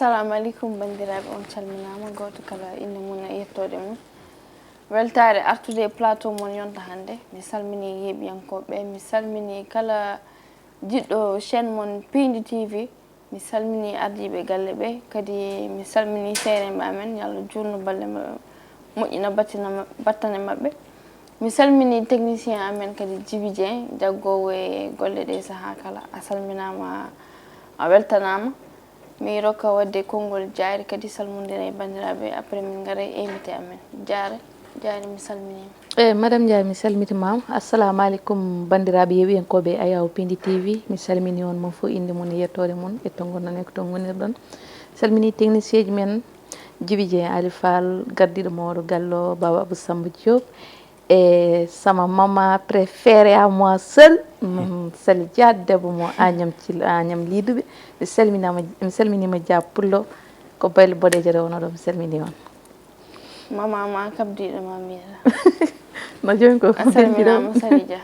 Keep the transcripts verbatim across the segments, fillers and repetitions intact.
Assalamu aleykum, banndiraaɓe, on calminaama, gooto kala innde mum e yettoode mum. Weltaare artude e plateau mon yonta hannde. Mi salminii yeeɓiyankooɓe, mi salminii kala jiɗɗo chaîne mon Piindi T V. Mi salminii ardiiɓe galle ɓe, kadi mi salminii seeremɓe amen, yo Allah juutnu balɗe maɓɓe, moƴƴina battina ma-, battane maɓɓe. Mi salminii technicien amen kadi Djiby Dieng, jaggoowo e golle ɗe sahaa kala. A salminaama, a weltanaama. Mi rokka waɗde konngol Jaari kadi salmondira e banndiraaɓe, après min ngara e invité amen. Jaare, Jaare, mi salminiima. E Madame Ndiaye, mi salmitimaama. Assalamu aleykum, banndiraaɓe yeeɓiyankooɓe Ayaw Piindi T V. Mi salminii on mo fof innde mum e yettoode mum e to ngonɗon e ko to ngonirɗon. Mi salminii technicien ji men, Djiby Dieng, Ali Fall, gardiiɗo mawɗo galle o, Baba Abou Samba Diop, e sama mama préférée à moi seule, mm, Sali Dia, debbo mo Agnam Thil-, Agnam Liduɓe. Mi salminaama, mi salminiima Dia Pullo, ko Baylo Boɗeejo rewno ɗo, mi salminii on. Mama ma kabdiiɗo ma miila. No jooni ko a salminaama, Sali Dia.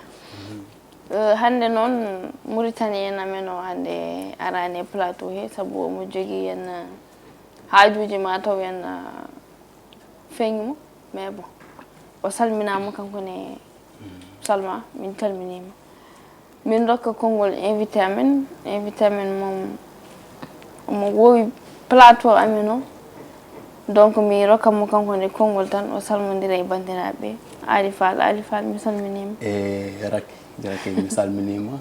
Eh, hannde noon, Mauritanie en amen o hannde araani e plateau he, sabu omo jogii en, eh, haajuuji ma taw en, eh, feeñi mo. Mais bon, o salminaama kanko ne, Salma, min calminiima. Min rokka konngol invité amen. Invité amen moom, omo woowi plateau amen o. Donc, mi rokka mo kanko ne konngol tan, o salmondira e banndiraaɓe. Ali Fall, Ali Fall, mi salminiima. E Raky, Raky, mi salminiima.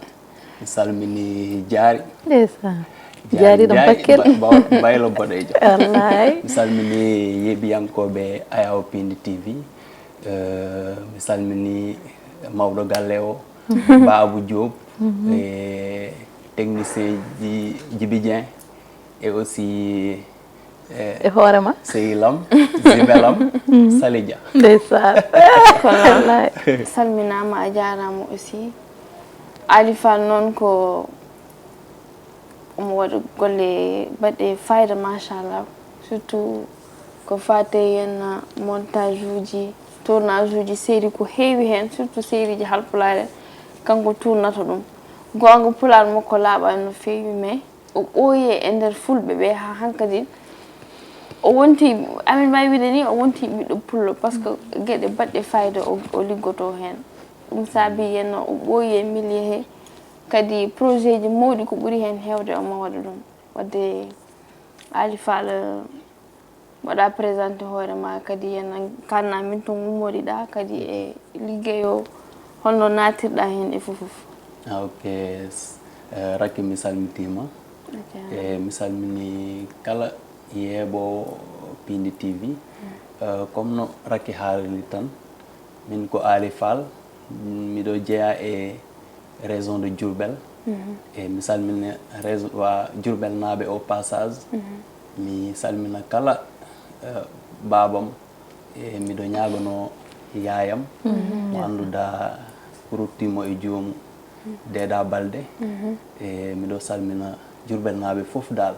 Mi salmini Jaari. Ndeysaan. Jaari Jaari ɗum Njaay, Bakel. Ba-, ba-, Baylo Boɗeejo. Wallaay. Mi salmini yeeɓiyankooɓe Ayaw Piindi T V. Eh, mi salmini mawɗo galle o, Babou Diop, mhm, e technicien ji, Djiby Dieng, et aussi, eh, e hoore ma? Sehil am, jumelle am, mhm, Sali Dia. Ndeysaan. Kono wallaay. Salminaama, a jaaraama aussi. Ali Fall noon ko omo waɗa golle baɗɗe fayda, machallah. Surtout ko faati e montage uji, tournage uji série, ko heewi heen, surtout série ji Haalpulaar en, kanko tournata ɗum. Goonga, pulaar makko laaɓaani no feewi, mais o ɓooyi e nder fulɓe ɓe haa hankadi. O wonti, amin mbaawi wiide ni, o wonti ɓiɗɗo pullo, par ce que geɗe baɗɗe fayda o, o liggotoo heen. Ɗum saabi henna o ɓooyi e milieu he, kadi projet ji mawɗi ko ɓuri heen heewde omo waɗa ɗum. Waɗde Ali Fall, mbaɗa présenté hoore ma, kadi henna kaalna min to ngummoriɗa, kadi e liggey o, holno naatirɗa heen e fof fof. Ah, ok. S-, eh, Raky, mi salmitiima. A jaaraama. E mi salmini kala yeeɓoowo Piindi T V. Mm. Eh, comme no Raky haaliri tan, min ko Ali Fall, miɗo jeyaa e région de Diourbel. Mhm. E mi salmina région, wa Diourbel naaɓe au passage. Mhm. Mi salmina kala, eh, baabam. E miɗo ñaaganoo yaayam, mhm, mo annduɗaa ruttiimo e joomum, Deeda Balde. Mhm. E miɗo salmina Diourbel naaɓe fof daal.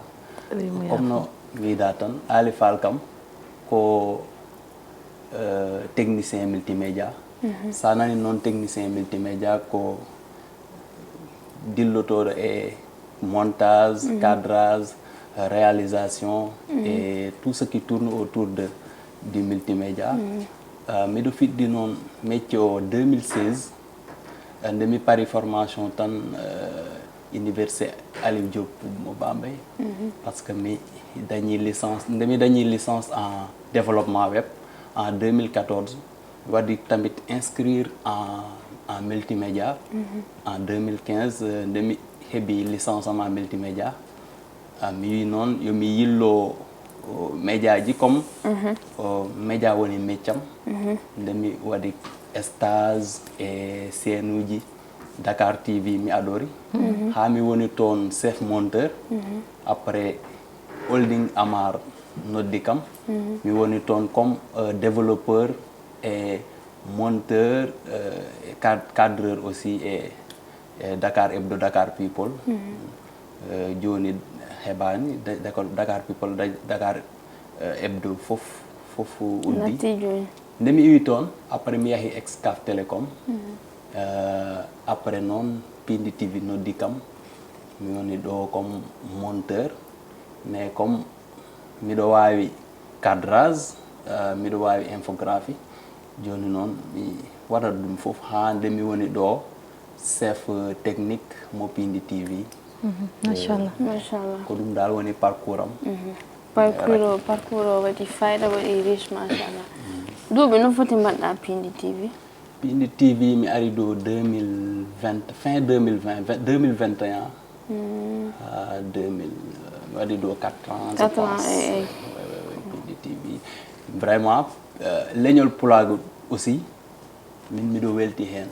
Wi mo yaafo. Comme no mbiɗa tan, Ali Fall kam ko, eh, technicien multimédia. Mhm. Sa nani noon technicien multimédia ko dillotooɗo e montage, mhm, cadrage, réalisation, mhm, et tout ce qui tourne autour de, du multimédia. Mhm. Euh, miɗo fiɗɗi noon métier o deux mille seize. Euh, nde mi pari formation tan, euh, université Aliou Diop mo Bambey. Mhm. Par ce que mi dañi licence, nde mi dañi licence en développement web en deux mille quatorze, mi waɗi tamit inscrire en, en multimédia, mhm, en deux mille quinze, euh, nde mi heɓi licence am en multimédia. Ah, mi wi noon yo mi yillo, o, média ji comme, mhm, o, média woni métier am. Mhm. Nde mi waɗi stage e chaîne uji, Dakar T V mi adori. Mhm. Haa mi woni toon chef monteur. Mhm. Après, Holding Amar noddi kam. Mhm. Mi woni toon comme, euh, développeur et monteur, euh, et cad-, cadreur aussi e, e Dakar Hebdo, Dakar People. Mhm. Euh, jooni heɓaani, Da-, Dakar, Dakar People, Da-, Dakar, euh, Hebdo fof, fof uddi. Natti jooni. Nde mi iwi toon, après mi yahi Excaf Télécom. Mhm. Euh, après noon, Piindi T V noddi kam. Mi woni ɗo comme monteur, mais comme Miɗo waawi cadrage, eh, miɗo waawi infographie. Jooni noon, mi waɗat ɗum fof haa nde mi woni ɗo chef technique mo Piindi T V. Machallah. Machallah. Ko ɗum dal woni parcours am. Parcours o, parcours o waɗi fayda, waɗi riche, machallah. Duuɓi no foti mbaɗɗa Piindi T V? Piindi T V mi ari ɗo deux mille vingt, fin deux mille vingt, deux mille vingt et un. Ha deux mille, mi waɗi ɗo quatre ans, je Quatre ans, pense. Eh, eh. Ouais, ouais, ouais, Piindi T V. Vraiment, euh, leñol pulaagu aussi, min miɗo welti heen.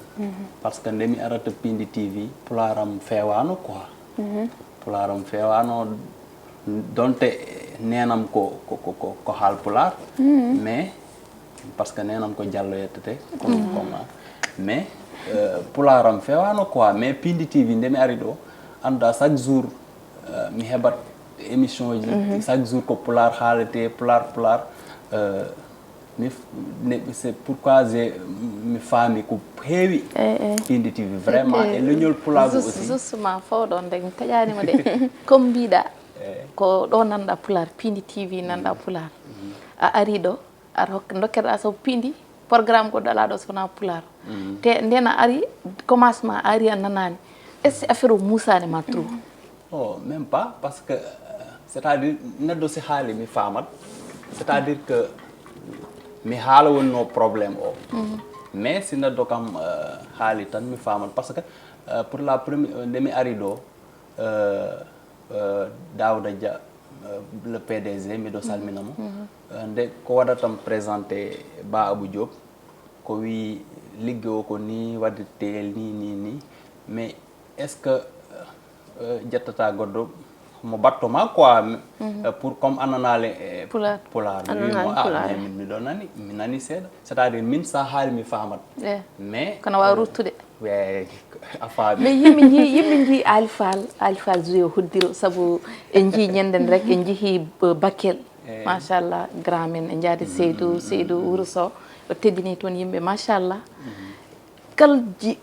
Parce que nde mi arata Piindi T V, pulaar am feewaano quoi. Pulaar am feewaano, donte neenam ko, ko, ko, ko, ko haalpulaar, mais parce que neenam ko Jallo yettete, comme, comme, mais euh, pulaar am feewaano quoi, mais Piindi T V nde mi ari ɗo, annda chaque jour euh, mi heɓat émission ji, chaque jour ko pulaar haalete, pulaar, pulaar. Euh, mi f- ne- c'est pourquoi j'ai mi faami ko heewi Eh, eh. Piindi T V vraiment e leñol pulaagu Just- aussi. Justement, fow ɗon de, mi taƴaanima de. Comme mbiɗa, ko ɗo nanɗa pulaar, Piindi T V nanɗa pulaar. A ari ɗo, aɗa hokka, dokkeɗa sabu Piindi, programme goɗɗo alaa ɗo so wonaa pulaar. Te nden a ari, commencement a ari a nanaani. Est-ce que affaire o muusaani ma trop? Oh, même pas, parce que euh, c'est-à-dire neɗɗo si haali mi faamat, c'est-à-dire que mi haala wonno problème o. Mais si neɗɗo kam euh, haali tan mi faamat, parce que euh, pour la première euh, nde mi ari ɗo euh, euh, Daouda Dia, euh, le P D G, miɗo salmina mo. Euh, nde ko waɗatam présenté Ba Abou Diop, ko wi ligge o ko ni waɗirte ni ni ni, mais est-ce que euh, euh, ƴettata goɗɗo mo batto ma quoi, euh, pour comme a nanaali e Pulaar. Pulaar. Mi A wi mo, nanaali ah, Pulaar. Mais min miɗo nani, mi nani seeɗa, c'est-à-dire min sa haali mi faamat. Eh, Mais kono waawa ruttude. Ouais, a faami. Mais yimɓe njii yimɓe njii Aali Faal, Aali Faal joué hoddiro, sabu en njii ñennden rek en njihii euh, Bakel. Machallah, grand men en njaadi Seydou Seydou Wuro Sow, o teddini toon yimɓe machallah. Kala ji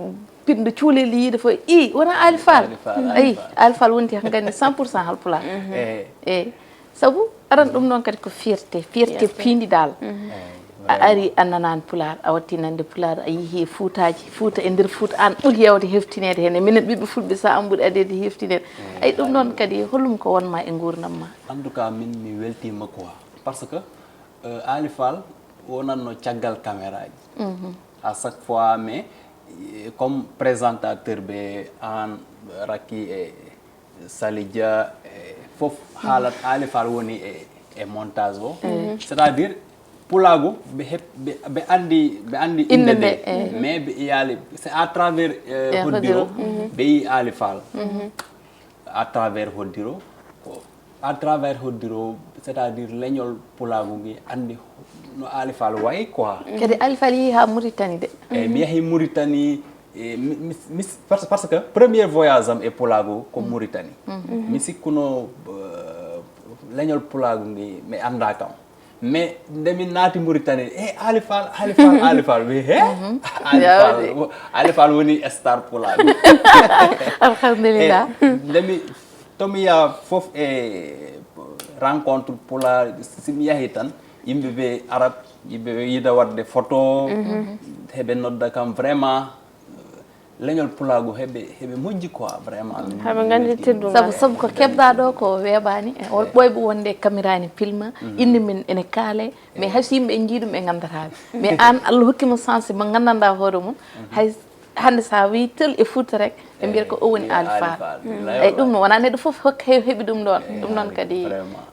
pinɗo cuulel yiide fof, i wona Aali Faal. Aali Faal, Ayi, Aali Faal wonti han nganndi cent pour cent haalpulaar. Eh, Eyi, sabu aran ɗum noon kadi ko fierté fierté piindi dal. A ari a nanaani pulaar, a watti nande pulaar, a yehii e fuutaaji, fuuta e nder fuuta, aan ɓuri heewde heftineede heen e minen ɓiɓɓe fulɓe, so aan ɓuri adeede heftineede. Ayi, ɗum noon kadi holɗum ko won ma e nguurndam ma? En tout cas min mi weltiima quoi, parce que euh, Aali Faal wonatno caggal caméra ji. À chaque fois mais euh, comme présentateur ɓe, aan, Racky e Sali Dia e fof haalat Aali Faal woni e, e montage o. C'est-à-dire pulaagu ɓe heɓ- ɓe ɓe anndi ɓe anndi Innde innde nde, nde, mais ɓe iyaali, c'est à travers euh, Eh, hoddiro hoddiro. Ɓe yii Aali Faal. À travers hoddiro ko à travers hoddiro, c'est-à-dire leñol pulaagu ngi anndi no Aali Faal wayi quoi. Kadi Aali Faal yehi haa Mauritanie de. Eyi, mi yahi Mauritanie, e, mi- mi- mi- parce, parce que premier voyage am e pulaagu ko Mauritanie. Mi sikkuno euh, leñol pulaagu ngi mi annda kam, mais nde min naati Mauritanie, e Aali Faal, Aali Faal, Aali Faal, wi he Aali Faal, Aali Faal woni star pulaagu. Alhamdulillah. E, nde mi to mi yaha fof e rencontre pulaar, si mi yahi tan yimɓe ɓe arat, yimɓe ɓe yiɗa waɗde photo, heɓe nodda kam vraiment. Leñol pulaagu heɓe heɓe moƴƴi quoi vraiment. Haɓe nganndi teddungal. Sabu sabu ko keɓɗa ɗo ko weeɓaani, e, hol ɓooyɓe wonde caméra ne filma, innde men ene kaale, mais hay so yimɓe en njii ɗum ɓe nganndataa. Mais aan Allah hokki ma chance mo nganndanɗaa hoore mum, hay hannde so a wii tel e Fuuta rek ɓe mbiyata ko o woni Aali Faal. Eyi, ɗum noon wonaa neɗɗo fof hok- he- heɓi ɗum ɗoon. Ɗum noon kadi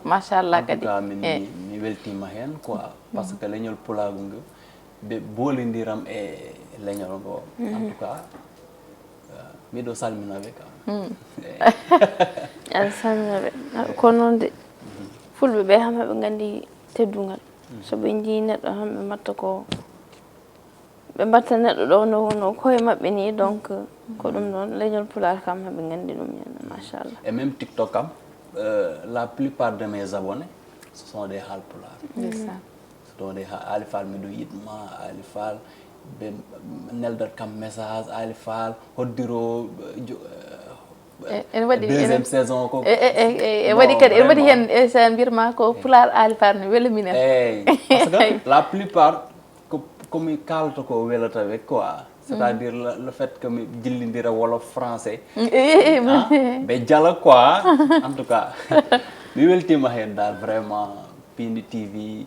machallah kadi. Min mi weltiima heen quoi, parce que leñol pulaagu ngu ɓe bolindiram e leñol ngo. En tout cas miɗo salmina ɓe kam. Aɗa salmina ɓe. Ko noon de, fulɓe ɓe kam haɓe nganndi teddungal. So ɓe njii neɗɗo tan ɓe mbatta ko ɓe mbatta neɗɗo ɗo no no koye maɓɓe ni, donc ko ɗum noon leñol pulaar kam haɓe nganndi ɗum ñande machallah. Et même TikTok kam euh, la plupart de mes abonnés ce sont des haalpulaar. Ndeysaan. So ɗo nde ha Aali Faal miɗo yiɗma Aali Faal, ɓe neldat kam message Aali Faal hoddiro. E- ene waɗi- Deuxième ene- saison ko e- e- e- e- e Bon, waɗi kadi ene waɗi vraiment. Heen e sa mbirma ko pulaar aali farni wela minen. Eyyi, parce que la plupart ko komi kaalata ko welata ɓe quoi, c'est-à-dire le, le fait que mi jillidira wolof français, E- e- e- ah, ɓe jala quoi. En tout cas, mi weltima heen dal vraiment, Pindi T V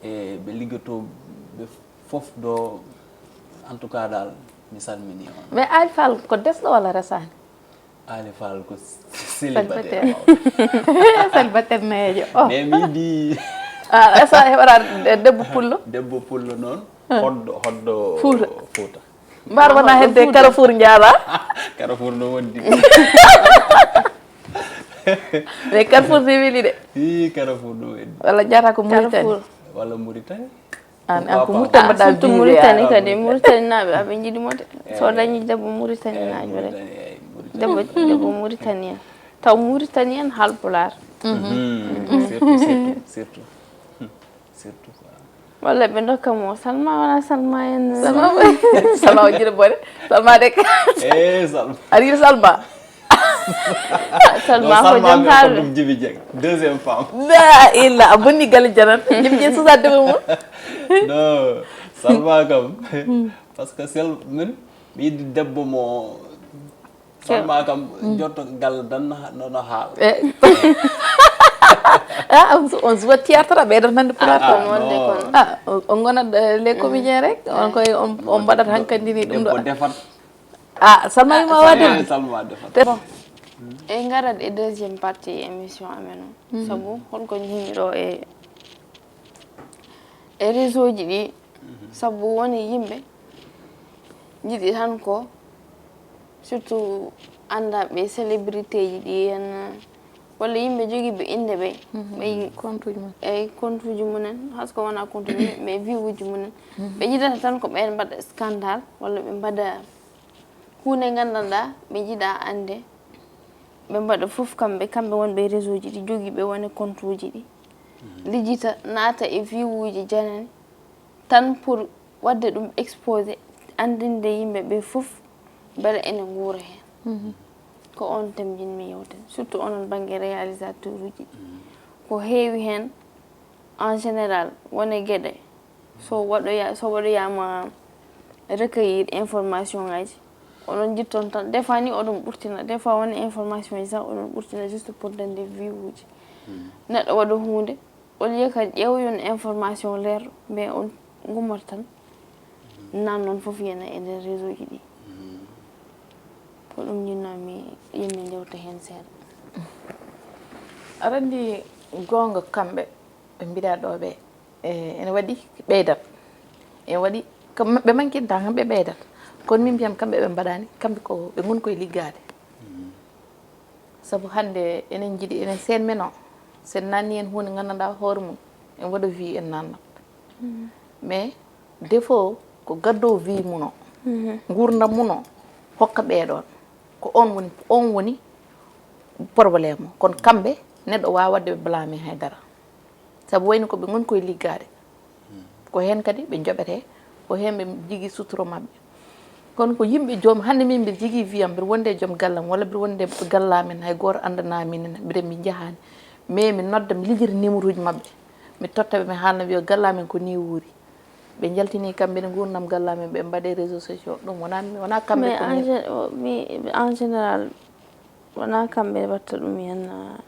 e ɓe liggotoɓe fof ɗo. En tout cas dal, mi salmini on. Mais Aali Fall ko desɗo walla resaani? Aali Fall ko célibataire. Célibataire. Célibataire neejo. Oh. Mais mi yiɗi Ah, esa heɓata de- debbo pullo? Debbo pullo noon, hoddo hoddo Fuuta. Fuuta. Mbar wona hedde Carrefour Ndiara. Carrefour no wondi. Mais Carrefour de weli de. I Carrefour no wondi. Walla jata ko Mauritanie. Carrefour. Walla Mauritanie. An Pourquoi an ko pas? Mauritanie mbaɗa Surtout biire. Mauritanie Ah, kadi Mauritanie. Mauritanie naaɓe aɓe njiɗi mo de. So Eh. dañi debbo Mauritanie Eh, naajo rek. Mauritanie, eh, Mauritanie. Debbo debbo Mauritanie. Taw Mauritanie haalpulaar. Mhm. Surtout surtout surtout. Surtout quoi. Walla ɓe ndokka mo Salma wona Salma en. Salma Salma o jiɗa bone. Salma de ka. Eh, Salma. Aɗa yiɗi Salma? Salma ko jom mi haalde. Ɗum Jibi Dieng, deuxième femme. La illa a bonni galle janan. Jibi Dieng susa debbo mum. Non, Salma kam. Parce que sel min mi yiɗi debbo mo Salma kam jotto galle tan no no haal. Eh. Ah, on on joue théâtre ɓeyɗon nande pulaar. Ah, on wonde non. Kono. Ah, on on gonat euh, les comédiens rek. On koye on on mbaɗat hankadi ni ɗum ɗo. Debbo defat. Ah, Salma wima waɗi. Eh, Salma defat. En ngarat e deuxième partie émission amen o. Sabu holko njimi ɗo e e réseau ji ɗi. Sabu woni yimɓe njiɗi tan ko surtout anndaɓe célébrité ji ɗi en walla yimɓe jogiiɓe innde ɓe. Ɓe Compte uji mum. Eyi, compte uji mumen, hay so ko wona compte uji mumen, mais vie uji mumen. Ɓe njiɗata tan ko ɓeen mbaɗa scandale walla ɓe mbaɗa huunde nganndanɗaa ɓe njiɗa annde. Ɓe mbaɗa fof kamɓe kamɓe wonɓe e réseau ji ɗi jogiiɓe wone compte uji ɗi lijjita naata e vie uji janani tan pour waɗde ɗum exposé, anndinde yimɓe ɓe fof mbele ene nguura heen. Ko on thème njinmi yewten, surtout onon bannge réalisateur uji ɗi. Ko heewi heen en général wone geɗe so waɗoya so waɗoyama recueillir information ngaji, oɗon jitton tan des fois ni oɗon ɓurtina des fois wona information ji sax oɗon ɓurtina juste pour dañde vie uji. Neɗɗo waɗa huunde au lieu que ƴeewoyon information leerɗo mais on gummata tan nan noon fof yana e nder réseau ji ɗi. Ko ɗum njinnomi yimɓe jewta heen seeɗa. Aɗa anndi goonga kamɓe ɓe mbiɗa ɗo ɓe e, ene waɗi ɓeydat ene waɗi kam ɓe mankinta kam ɓe ɓeydat. Kono min mbiyam kamɓe ɓe mbaɗani kamɓe ko ɓe ngoni koye liggaade. Sabu hannde enen njiɗi enen seen men o sen nanni en huunde nganndanɗa hoore mum en waɗa vie en nannat. Mais défaut ko gaddo vie mum o, nguurndam mum o hokka ɓeeɗoon. Ko on woni on woni problème o kono kamɓe neɗɗo wawa waɗde ɓe blâme hay dara. Sabu wayno ko ɓe ngoni koye liggaade. Ko heen kadi ɓe njoɓete, ko heen ɓe jigi suturo maɓɓe. Kono ko yimɓe joom hannde min mbiɗa jigi vie am mbiɗa wonde e joom gallam walla mbiɗa wonde e gallamen hay gooto anndana min mbiɗa mi jahani. Mais mi nodda mi lijjita numéro uji maɓɓe. Mi totta ɓe mi haalna wiyo gallamen ko ni wuuri. Ɓe njaltini kamɓe ne nguurndam gallamen ɓe mbaɗe réseau sociaux ɗum wona wona kamɓe mais ko en min. gé- o- mi en général wona kamɓe mbatta ɗum hen ah,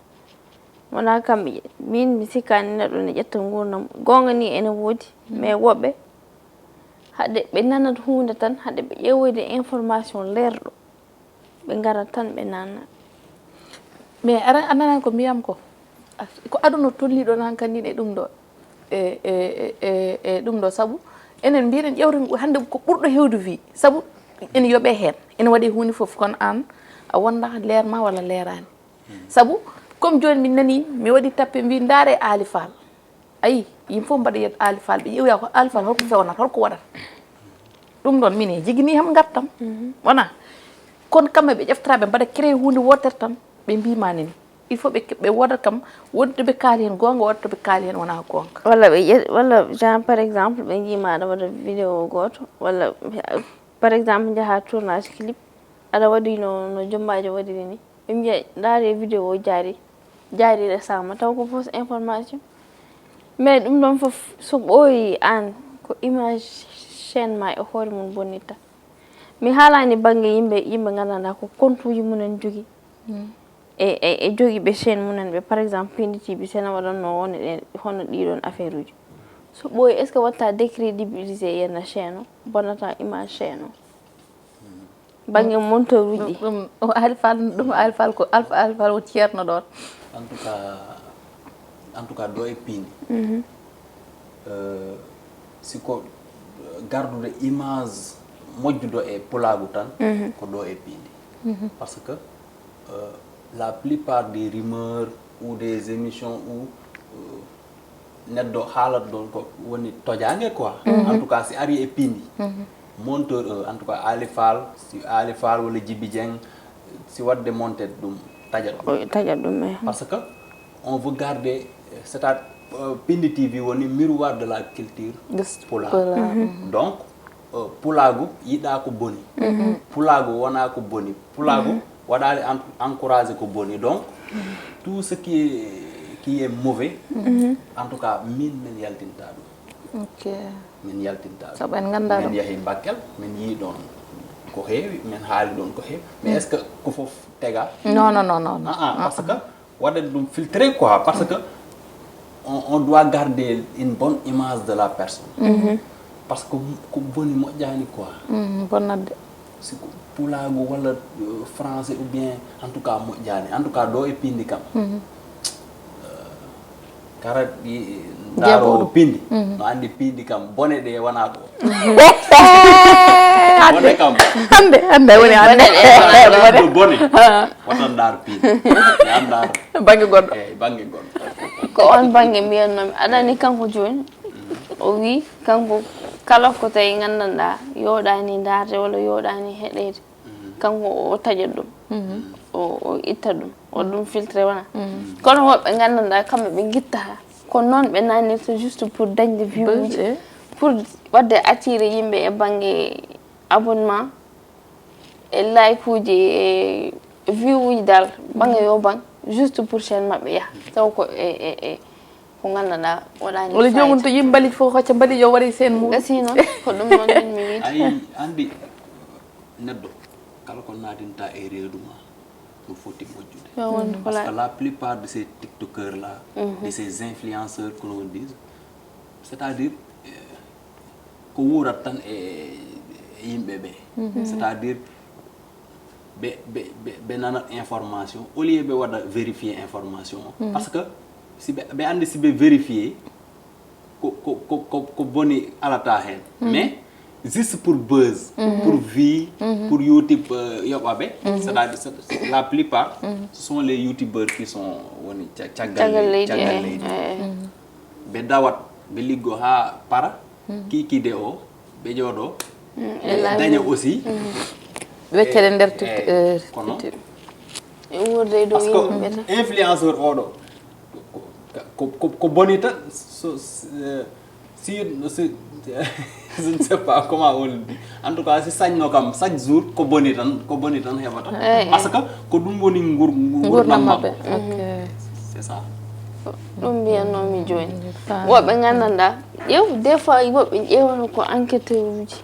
wona kamɓe ƴe- min mi sikkani neɗɗo ne ƴetta nguurndam goonga ni ene woodi mais woɓɓe haɗde ɓe nanat huunde tan haɗde ɓe ƴeewoyde information leerɗo ɓe ngarat tan ɓe nanna. Mais aɗa a nanani ko mbiyam ko ko aduna tolniɗo nan kandin e ɗum ɗo e e e e ɗum ɗo sabu enen mbiɗen ƴewren hannde ko ɓurɗo hewde wi sabu ene yooɓe heen ene waɗi hunde fof kono an a wonda leer ma walla leerani sabu comme joni min nani mi waɗi tappe mbi ndaare Ali Fall ayi yimɓe fof mbaɗa yiyat Ali Fall ɓe ƴeewoya ko Ali Fall holko fewnata holko waɗata ɗum ɗon mine jigini ham ngartam wona kono kamɓe ɓe ƴeftata ɓe mbaɗa créé hunde wotere tan ɓe mbima nini il faut ɓe ɓe wodat kam wonde ɓe kaali hen gonga wonde ɓe kaali hen wona gonga Walla ɓe ƴe- walla genre par exemple ɓe jima aɗa waɗa vidéo goto walla par exemple jaaha tournage clip aɗa waɗi no no jombajo waɗiri ni Ɓe mbiya, "Ndaare vidéo o jaari, jaari resama, taw ko fausse information." Mais ɗum ɗon fof, so ɓooyi aan, ko image chaîne ma e hoore mum bonnitta. Mi haalaani bannge yimɓe, yimɓe nganndanɗaa ko compte uji mumen njogii. E, e, e jogiiɓe chaîne mumen ɓe, par exemple, Pindi T V, sena waɗatno wone ɗen, hono ɗii ɗon affaire uji. So ɓooyi, est-ce que watta décrédibiliser yenna chaîne o, bonnata image chaîne o? Bannge monteur uji ɗi. Ɗum, ɗum, o Aali Faal, ɗum Aali Faal ko, Alfa Aali Faal o ceerno ɗoon. En tout cas, en tout cas, ɗo e Pindi. Euh, si ko gardude image moƴƴuɗo e pulaagu tan, ko ɗo e Pindi. Parce que, euh, la plupart des rumeurs ou des émissions où, euh, neɗɗo haalata ɗon ko woni tojaange quoi. En tout cas, si ari e Pindi, monteur, euh, en tout cas, Aali Faal, si Aali Faal walla Jibi Jeng, si waɗde monté ɗum, taƴat ɗum. O taƴat ɗum, eh. Parce que on veut garder, c'est-à-dire, euh, Pindi T V woni miroir de la culture pulaar. Donc, euh, pulaagu yiɗaa ko boni. Pulaagu wonaa ko boni. Pulaagu waɗaali en-, encouragé ko boni. Donc, tout ce qui est, qui est mauvais, en tout cas, min, min yaltinta ɗum. Ok. Min yaltinta ɗum. Sabu en nganndaa ɗum. Min yahi Bakkel, min yii ɗon ko heewi, min haali ɗon ko heewi. Mais est-ce que ko fof tega? Non, non, non, non, non. Ah, ah, parce que waɗen ɗum filtré quoi, parce que on, on doit garder une bonne image de la personne. Parce que ko boni moƴƴaani quoi. Bonnatde. Si ko pulaagu walla, euh, français ou bien, en tout cas, moƴƴaani. En tout cas, ɗo e Pindi kam. Euh, kara ɗi ndaaro Pindi. No anndi Pindi kam, bone ɗe wonaa ɗo. Bone kam. Hannde, hannde woni hannde. Bone ɗe wonaa ɗo, bone. Wota ndaar Pindi. Mi anndaa. Bannge goɗɗo. Eeyi, bannge goɗɗo. Ko oon bannge mbiyatnoomi. Aɗa anndi kanko jooni, o wii, kanko kala ko tawi nganndanɗaa, yooɗaani ndaarde walla yooɗaani heɗeede, kanko o taƴat ɗum, o, o itta ɗum, o ɗum filtré wona. Kono woɓɓe nganndanɗaa, kamɓe ɓe ngitta, ko noon ɓe naanirta juste pour dañde vue uji, pour waɗde attiré yimɓe e bannge abonnement, e like uji, e vue uji dal, bannge yo bannge, juste pour chaîne maɓɓe yaha. Taw ko e, e, e, ko nganndanɗaa waɗaani walla joomum fayida. To yimɓe mbalit fof hocca mbalit yo waɗe seen mum. Gasi noon, ko ɗum noon min mi wiide. Ayi, anndi neɗɗo, kala ko naatinta e reedu ma, ɗum foti moƴƴude. Yo won ko parce que la plupart de ces tiktokeurs là, de ces influenceurs, comme on dit, c'est-à-dire, euh, ko wuurat tan e, e yimɓe ɓe. C'est-à-dire, ɓe, ɓe, ɓe, ɓe nanat information, au lieu ɓe waɗa vérifier information o. Parce que si ɓe, ɓe anndi si ɓe vérifier, ko, ko, ko, ko, ko boni alata heen. Mais juste pour buzz, pour vie, pour YouTube, euh, yoɓa ɓe. C'est-à-dire, c'est, c'est la plupart, ce sont les youtubeurs qui sont woni ca-, caggal leydi, caggal leydi. Ɓe dawat, ɓe liggo haa para, kiikiiɗe o, ɓe jooɗo, ɓe daña aussi. Ɓe weccere nder, eh, kono e wuurde e dow yimɓe tan. Parce que influenceur oɗo, ko, ko, ko, ko boni tan, so, so, eh, si, si, je ne sais pas comment on le dit. En tout cas, si sañno kam, chaque jour, ko boni tan, ko boni tan heɓata. Eyi. Parce que ko ɗum woni ngur-, ngurdam maɓɓe. Ok. C'est ça. Ɗum mbiyatnoomi jooni. Woɓɓe nganndanɗaa, ƴeew, des fois, woɓɓe ƴeewata ko enquêteur uji.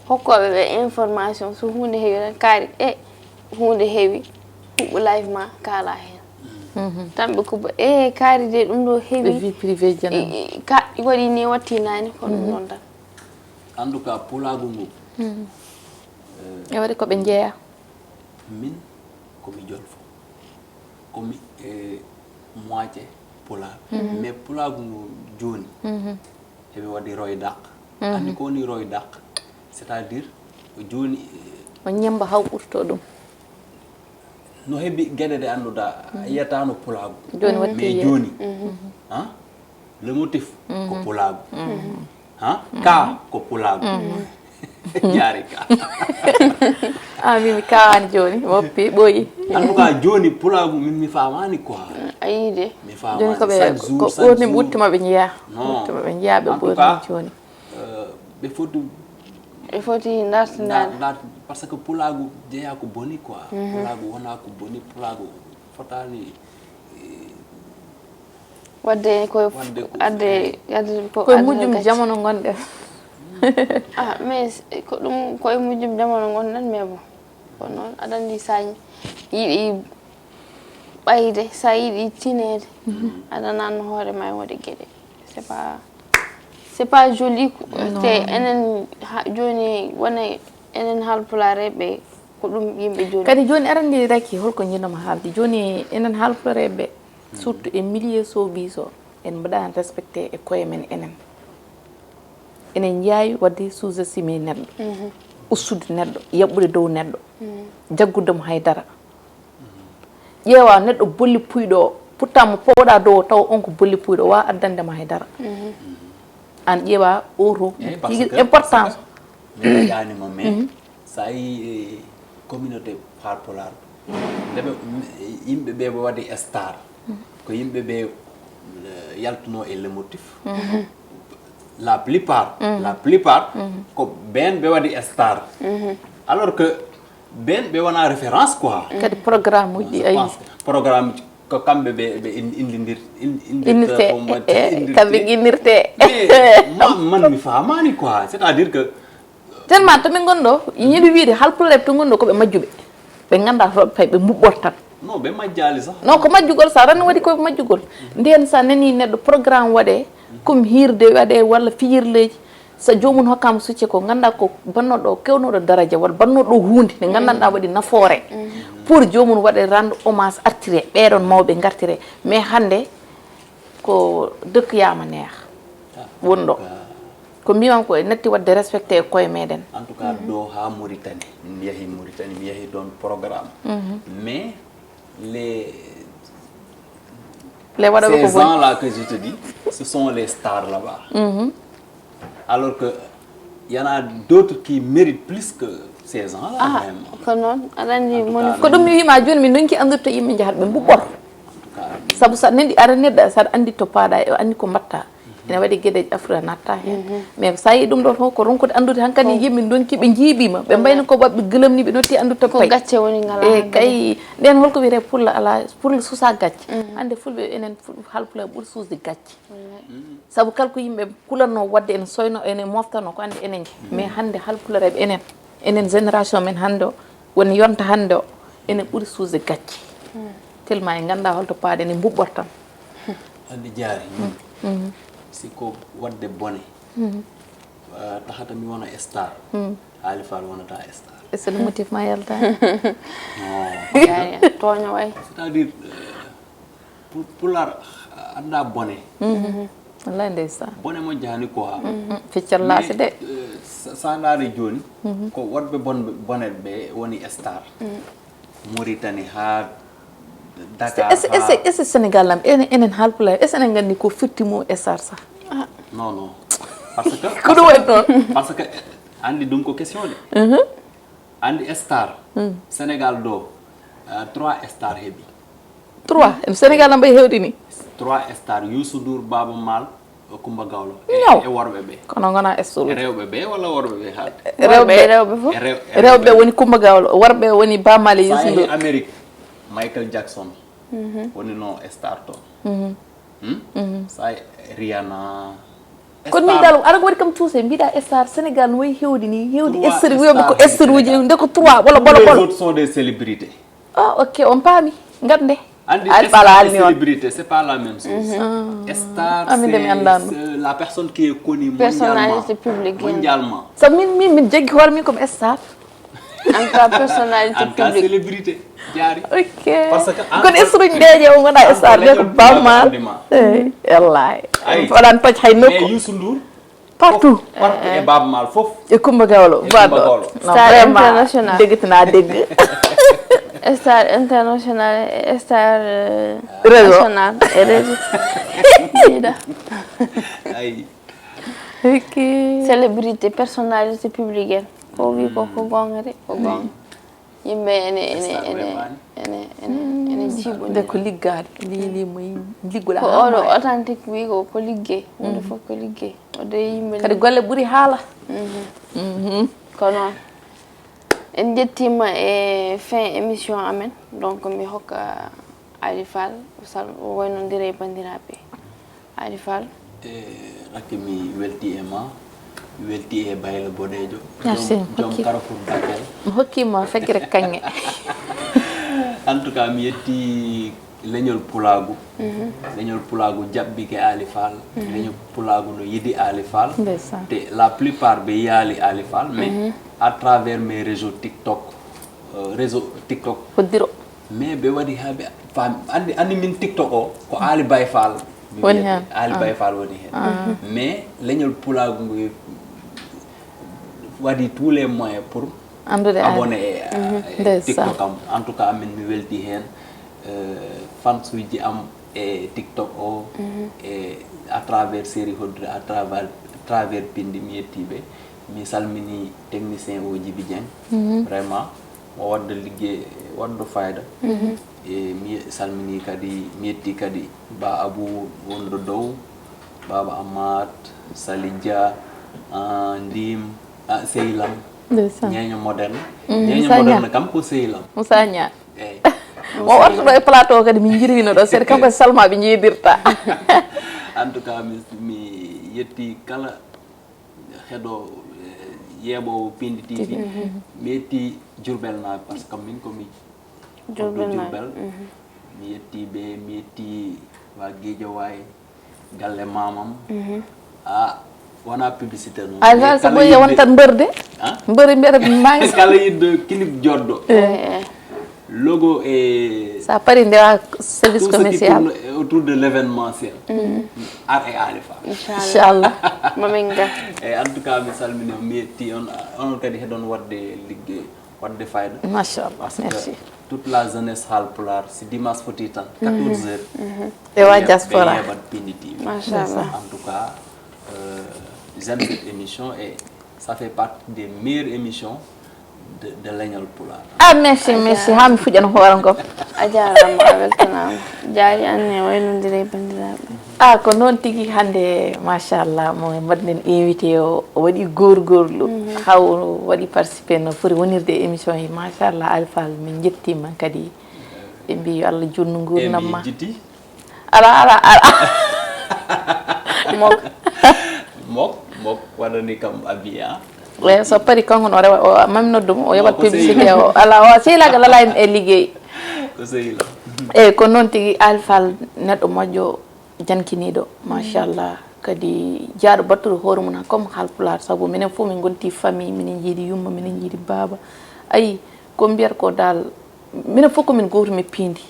Hokkooɓe ɓe information, so huunde heewi tan, kaari, e, huunde heewi, huɓɓu live ma, kaala heen. Tan ɓe kuɓɓa, e, kaari de, ɗum ɗo heewi. Ɓe vie privée janam. E, e, ka, waɗi ni, watti naani, ko ɗum noon tan. En tout cas, pulaagu ngu. E waɗi ko ɓe njeeya. Min, ko mi jolfo. Ko mi, e, moitié pulaar. Mais pulaagu ngu jooni, eɓe waɗi roy daq. Anndi ko woni roy daq? C'est-à-dire, jooni, eh, o ñemmba haw ɓurto ɗum. No heɓi geɗe ɗe annduɗaa, a yiyataano pulaagu. Jooni watti mais jooni, ha? Le motif ko pulaagu. Ha? Ka ko pulaagu. Jaari ka. Ah, min mi kawaani jooni, woppi, ɓooyi. En tout cas, jooni pulaagu min mi faamaani quoi. A yii de. Mi faamaani. Jooni ko ɓe, chaque jour, ko chaque ɓoorni jour. Ɓurtuma ɓe njiya. Non. Ɓurtuma ɓe njiya, ɓe ɓoorni jooni. Euh, ɓe foti E foti dartinaade. Nda- nda- parce que pulaagu jeyaa ko boni quoi. Pulaagu wonaa ko boni, pulaagu fotaani. Wadde ko wadde ko adde adde ko koye mujjum jamano ngonɗen. Ah, mais ko ɗum koye mujjum jamano ngonɗen, mais bon, ko noon aɗa anndi sa yiɗi ɓayde, sa yiɗi tineede, aɗa nanno hoore ma e waɗi geɗe. C'est pas c'est pas joli. Te enen jooni wona enen halpulareɓe, ko ɗum yimɓe jooni. Kadi jooni aɗa anndi Raky, holko njiɗnoma haalde jooni? Enen halpulareɓe, surtout e milieu showbiz o, en mbaɗaani respecté e koye men enen. Enen njaawi waɗde sous-estimé neɗɗo, ustude neɗɗo, yaɓɓude dow neɗɗo, jaggude mo haydara. Ƴeewa neɗɗo bolli puyɗo o, pourtant mo powɗa dow o taw on ko bolli puyɗo, wa addande ma haydara. An ƴeewa oto tigi importance. Mi yiɗaani mo, mais so a yii communauté Haalpulaar, ndeɓe yimɓe ɓe waɗi star, ko yimɓe ɓe yaltuno e le motif. La plupart la plupart ko ɓen ɓe waɗi star, alors que ɓen ɓe wona référence quoi. Kadi programme uji ɗi ayi. Programme uji ko kamɓe ɓe ɓe inndindir innirte. Kamɓe innirte. Man mi famani quoi, c'est à dire que tellement to min gonɗo yiɗi wiide halpulareɓe to gonɗo koɓe majjuɓe, ɓe ganda toɓe pay ɓe mbuɓɓortan. Non, ɓe majjali sax. Non, ko majjugol sa tan waɗi koɓe majjugol. Nden sa nani neɗɗo programme waɗe, comme hirde waɗe walla fijirleji, so jomum hokkama succe ko ganda ko bannoɗo kewnoɗo daraja walla bannoɗo hunde nde gandanɗa waɗi nafoore pour jomum waɗe rendre hommage artire ɓeɗon mawɓe gartire. Mais hande ko dëkk yaama neex wonɗo ko mbimam ko natti wadde respecté e koye meɗen. En tout cas ɗo ha Mauritanie, mi yahi Mauritanie, mi yahi ɗon programme, mais les les waɗaɓe ko ces gens là que je te dis, ce sont les stars là-bas. Alors que y en a d'autres qui méritent plus que ces gens là. Ko noon aɗa anndi moni ko ɗum mi wima joni mi donki andirta yimɓe jahat ɓe mbuɓɓor. Sabu sa nani aɗa neɗɗa saɗa anndi to paɗa e anndi ko mbatta. Ene waɗi geɗeji afra natta hen, mais sa yi ɗum ɗo to ko ronkude anndude hankadi yimɓe donki ɓe jiiɓima ɓe mbayno ko ɓaɓɓe gëlëm ni ɓe notti anndude to ko gacce woni ngala. E kay nden holko wiyete pulla ala pulla susa gacce. Hande fulɓe enen halpula ɓuuri susde gacce. Sabu kala ko yimɓe kulanno wadde ene soyno ene moftano ko ande enen je mais hande halpulareɓe enen enen génération men hande o woni yonta hande o enen ɓuuri suusde gacce. Tellement en ganda holto paaɗen e mbuɓɓortan. Andi jaari si ko wadde bone tahata mi wona star. Haali fal wonata star. Est-ce que le motif ma yalta? Tooña way. C'est-à-dire pulaar anda bone. Wallahi ndeysaan. Bone mo jahani ko ha feccal laasi de. Sa ndaari jooni ko wonɓe bone ɓe woni star. Mauritanie ha Dakar. Est-ce que Sénégal nam enen halpulaar est-ce que enen nganndi ko firti mo star sa? Non non. Parce que ko ɗum waɗi noon. Parce que andi ɗum ko question de. Andi star Sénégal ɗo trois star heɓi. Trois Sénégal nam ɓay hewɗini. Trois star Youssou Ndour, Baaba Maal, Coumba Gawlo. Ñaw. E worɓe ɓe. Kono gona star uji. Rewɓe ɓe walla worɓe ɓe haade? Rewɓe rewɓe fof. Rewɓe woni Coumba Gawlo worɓe woni Baaba Maal e Youssou Ndour. Amérique Michael Jackson woni no star toon. Sa Rihanna. Kono min dal aɗa ko waɗi kam tuuse mbiɗa star Sénégal no wayi hewde ni hewde star wiyoɓe ko star uji nde ko trois wala ɓolo ɓolo. Sont des célébrités. Ah ok on paami gande. Andi star et célébrité c'est pas la même chose. Star amin de mi anndaano. La personne qui est connue personnalité publique mondialement. Sabu min min min jaggi hoore min comme star. En tout cas personnalité En tout cas publique. Célébrité jaari. Ok. Parce que kono star uji ndeje o gona star de ko Baaba Maal. Eyi wallahi. Aɗa toj hay nokku. Mais Youssou Ndour Partout. Partout e Baaba Maal fof. E Coumba Gawlo baɗɗo. Gawlo. Non Star vraiment international. Degg tina degg. Star international e star euh, Réseau. National e réseau. Jiiɗa. Ayi. Ok. Célébrité personnalité publique en ko wi ko ko gonga de ko gonga. Yimɓe ene ene Star ene weeɓaani. Ene ene ene Nde jiiɓude. Ko liggaade lili mo ligguɗa. Ko oɗo authentique wi ko ko liggey hunde fof ko liggey. Oɗo yimɓe Kadi golle ɓuri haala. Mhm. Mhm. Ko noon. En njettiima e fin émission amen. Donc, mi hokka Ali Fall, o sal-, o waynondira e banndiraaɓe. Ali Fall. E, Racky, mi welti e ma, mi welti e Bayla Boɗeejo. Merci, Joom, joom hokki. Carrefour Bakel. Mi hokkiima fekkere kaŋŋe. En tout cas, mi yetti leñol pulaagu. Leñol pulaagu jaɓɓike Ali Fall. Leñol pulaagu no yiɗi Ali Fall. Ndeysaan. Te la plupart ɓe yiyaali Ali Fall, mais à travers mes réseaux TikTok, euh, réseau TikTok, Hoddiro. mais ɓe waɗi haa ɓe faami. Anndi, anndi min TikTok o, ko Ali Baye Fall. Mi Woni wiyata. Heen. Ali Ah. Baye Fall woni heen. Mais leñol pulaagu ngu waɗi tous les moyens pour Anndude Ali. Abonné e, e Ndeysaan. TikTok am. En tout cas, min mi welti heen. Euh, fans uji am e TikTok o, e à travers série Hoddiro, à travers, travers Pindi, mi yetti ɓe. Mi salmini technicien o Djiby Dieng. Vraiment, mo wadda liggey, wadda fayda. E mi salmini kadi, mi yetti kadi Ba Abou wonɗo dow, Baba Amat, Sali Dia, ah, Ndim, ah, Seylam. Ndeysaan. Ñeeño moderne. Mhm, Ñeeño Moussa moderne Niang. Kam ko Seylam. Moussa Niang. Eyi. O wartuɗo e plateau kadi min jirwino ɗo seeɗa, kanko e Salma ɓe njeedirta. En tout cas, mi, mi yetti kala heɗo, eh, yeeɓoowo Pindi T V. Mi yetti Diourbel naaɓe, parce que min ko mi Diourbel hoɗɗo naaɓe. Diourbel. Mi yetti ɓe, mi yetti waa Guédiawaye, galle mamam. Ah, wona publicité noon. Ay Mais Fall, so kala ɓoyi yiɗde- wontan mberde. Ah? Mbori mbere mbawi. Kala yiɗɗo clip joɗɗo. Eh, Logo e Sa pari ndewa service tout ce qui commercial. Tourne autour de l'événementiel. Ar e Ali Fall. Inchallah. Inchallah. Mamin ga. E en tout cas, mi salmini on, mi yetti on, onon kadi heɗon wadde liggey, wadde fayda. Machallah, Parce que merci. Toute la jeunesse Haalpulaar, si dimanche foti tan, quatorze heures. Ewa ɓe diaspora. Ɓe yeɓat Pindi T V. Machallah. En tout cas, euh, j'aime cette émission et ça fait partie des meilleures émissions de, de Leñol Pulaar. Ah, merci, merci. Ha mi fuƴan hooram ko. A jaaraama, a weltanaama. Jaari an ne waynondire e banndiraaɓe. Ah, ko noon tigi hannde, machallah, mo mbaɗnen invité o, o waɗi goorgoorlu. Haw waɗi participé no foti wonirde e émission he, machallah, Ali Fall, min njettiima kadi. Ɓe mbi yo Allah juutnu E nguurndam mi ma. Yejjiti. Ala, ala, ala. Mok. Mok, mok waɗani kam abiya. E so pari kanko no rewa, o mami noddum, o yoɓat Ko publicité sehil. O. Ala, o sehilagal ala e liggey. Ko sehil am. Eyyi, ko noon tigi, Ali Fall, neɗɗo moƴƴo, jankiniiɗo, machallah. Kadi jaaɗo battuɗo hoore mum, comme Haalpulaar, sabu minen fof min ngonti famille, minen njiidi yumma, minen njiidi baaba. Ayi, ko mbiyata ko dal, minen fof ko min gooto, mi piindi.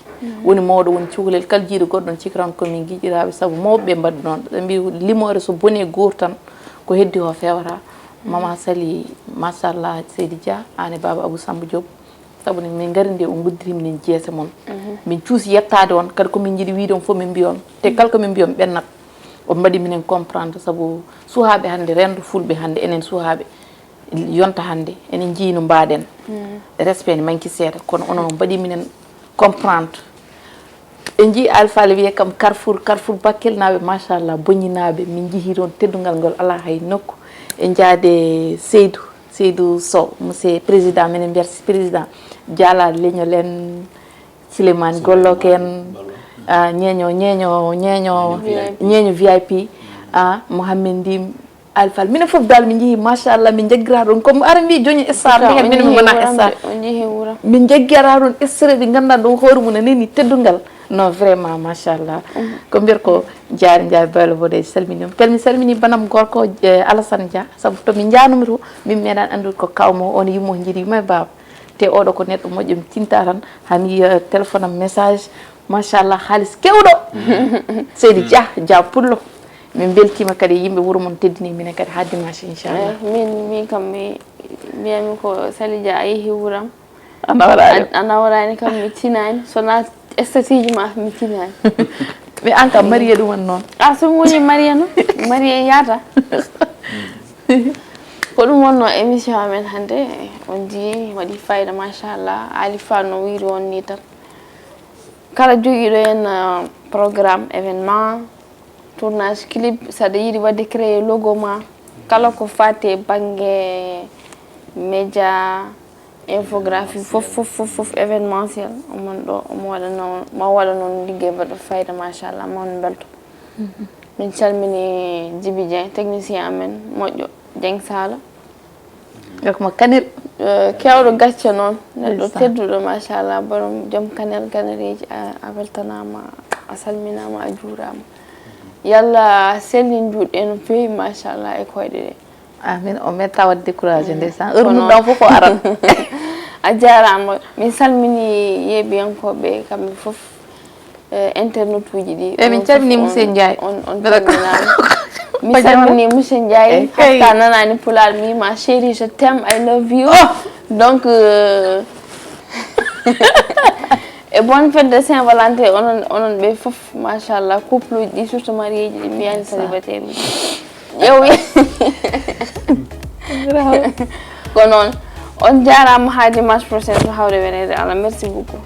Woni mawɗo, woni cukalel, kala jiiɗo goɗɗo, on cikiran ko min giƴiraaɓe, sabu mawɓe ɓe mbaɗi noon. Ɓe mbi limoore so boni e gooto tan, ko heddi o fewata. Mama Sali, machallah, Seydi Dia, aan e baaba Abou Samba Diop. Sabu ni min ngari nde o nguddiri minen jeese mon. Min cuusi yettaade on, kadi ko min njiɗi wiide on fof min mbiya on. Te kala ko min mbiya on ɓennat. On mbaɗi minen comprendre, sabu suhaaɓe hannde, renndo fulɓe hannde, enen suhaaɓe, yonta hannde, enen njii no mbaɗen. Respect ne manki seeɗa, kono onon on mbaɗi minen comprendre. En njii Ali Fall wiye kam Carrefour, Carrefour Bakel naaɓe, machallah, boñinaaɓe, min njihii toon teddungal ngol alaa hay nokku. En njaade Seydou, Seydou Sow, monsieur président, minen mbiyata président, Diala Leñol en, Souleymane Golloke en, ah, ñeeño, ñeeño, ñeeño, ñeeño V I P, ah, Mohamed Ndim, Ali Fall. Minen fof dal min njihii, machallah, min njaggiraa ɗum. Comme ara mbi joñi star, mi hen minen mi ngonaa star. On njihii wuram. Min njaggiraa ɗum extrait ɗi ngannduɗaa ɗo hoore mum ne neni teddungal. Non, vraiment, machallah. Ko mbiyata ko jaari, jaari, Baylo Boɗeejo, salmini on. Kadi mi salmini banam gorko, eh, Alassane Dia, sabu to min njanumi to, min meeɗan anndude ko kawmo, on yummo njiɗi yumma e baaba. Te oɗo ko neɗɗo moƴƴo, mi tinta tan, han yiya téléphone am message, machallah, haalis kewɗo. Seydi Dia, Dia Pullo. Min mbeltiima kadi, yimɓe wuro mon teddini minen kadi haa dimanche, inchallah. Eh, min, min kam mi, mbiyami ko Sali Dia a yehi wuram. A nawraani. A, a nawraani kam mi tinaani. So na statut ji ma mi tinaani. Mais an kam marié ɗum won noon. A so mi woni marié noon. Marié yaata. Ko ɗum wonno émission amen hannde. On njii waɗi fayda, machallah. Ali Fall no wiiri on ni tan. Kala jogiiɗo en, uh, programme, événement, tournage clip, saɗa yiɗi waɗde créer logo ma, kala ko faati e bannge média, infographie, fof fof fof fof événementiel, omon ɗo omo waɗa noon, ma waɗa noon liggey mbaɗɗo fayida, machallah, ma on mbelto. Min calmini Djiby Dieng, technicien amen moƴƴo, Dieng Sala. Ko mo Kanel. Kewɗo gacce noon, neɗɗo tedduɗo, machallah, borom joom Kanel, Kanereeji. A weltanaama, a salminaama, a juuraama. Yalla sellin juuɗe no feewi, machallah, e koyɗe ɗe. Amin. O metta wadde découragé, ndeysaan, heure mum ɗon fof o arat. A jaaraama. Min salmini yeeɓiyankooɓe kamɓe fof, internet uji ɗi. E min calmini Monsieur Ndiaye. On calminaama. Mi salmini Monsieur Ndiaye. Hafta nanaani pulaar, mi ma chéri, je t'aime, I love you. Donc et bonne fête de Saint-Valentin onon, onon ɓe fof, machallah, couple uji ɗi, surtout marié ji ɗi, mbiyani célibataire uji. Ƴeewi. Ko noon. On jaaraama, haa dimanche prochain, so hawre weneede Allah. Merci beaucoup.